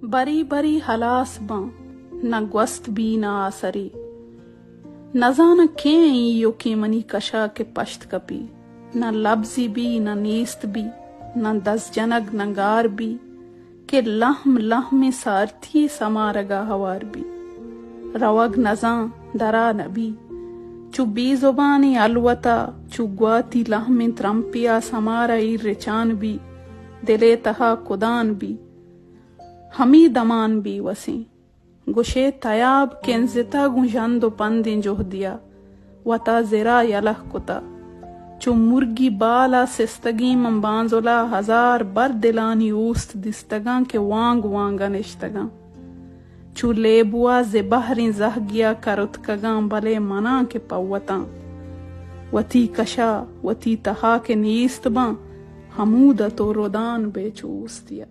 بری بری ہلاس باں، نہ گوست بی نہ آسری۔ نزاناں کئے ایں ایوکیں منی کشا کہ پشت کپی۔ نہ لبزی بی نہ نیست بی، نہ دزجنگ نہ گار بی، کہ لہم لہمیں سارتی سمارگا ہوار بی۔ روگ نزاں، درا نبی۔ چو بے زبانیں الوتا، چو گواتی لہمیں ترمپیا سمارا ایر رچان بی، دلے تہا کدان بی۔ ہمے دمان بے وسیں۔ گوشئے تیاب کنزتہ گوں ژند و پندیں جہدیا، وتا زرا یلہ کتہ۔ چو مرگی بالا سستگیں من بانزلا ہزار بر دلانی اوست دیستگاں کہ وانگ وانگا نشتگاں۔ چو لیبوا زبہریں زہگیا کرتکگاں، بلے مناں کہ پہ وتاں۔ وتی کشا، وتی تہا کہ نیست باں، ہمودا تو ردان بئے چو اوستیا۔